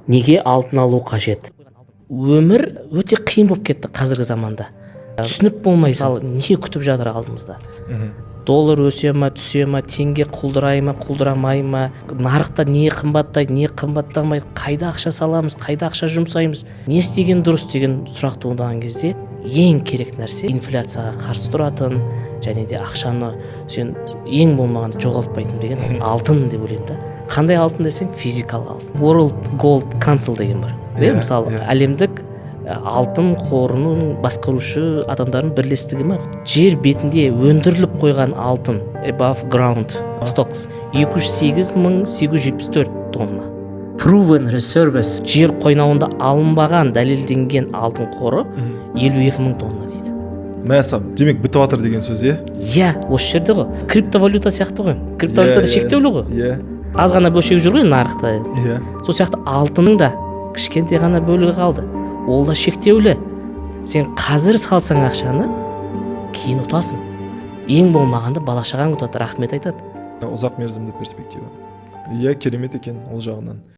Неге алтын алу қажет? Өмір өте қиын болып кетті қазіргі заманда, түсініп болмай. Ал не күтіп жатыр алдымызда? Доллар өсе ма, түсе ма, теңге құлдырай ма, құлдырамай ма, нарықта не қымбаттайды, не қымбаттамайды, қайда ақша саламыз, қайда ақша жұмсаймыз, не істеген дұрыс деген сұрақ туындаған кезде ең керек нәрсе инфляцияға қарсы тұратын және де ақшаны сен ең болмағанда жоғалтпайтын деген ол алтын деп ойлаймын да. Қандай алтын десең, физикалық алтын. World Gold Council деген бар, иә? Мысалы, әлемдік алтын қорының басқарушы адамдардың бірлестігі ма, жер бетінде өндіріліп қойған алтын, above ground stocks, 208 874 тонна. Proven reserves, жер қойнауында алынбаған, дәлелденген алтын қоры 52 000 тонна дейді. Мәссаған, демек, бітіп жатыр деген сөз, иә? Иә, осы жерде ғой. Криптовалюта сияқты ғой, криптовалюта да шектеулі ғой. Аз ғана бөлшегі жүр ғой нарықта. Сол сияқты алтынның да кішкентай ғана бөлігі қалды, ол да шектеулі. Сен қазір салсаң ақшаны, кейін ұтасың, ең болмағанда бала шағаң ұтады, рахмет айтады. Ұзақ мерзімді перспектива, иә, керемет екен ол жағынан.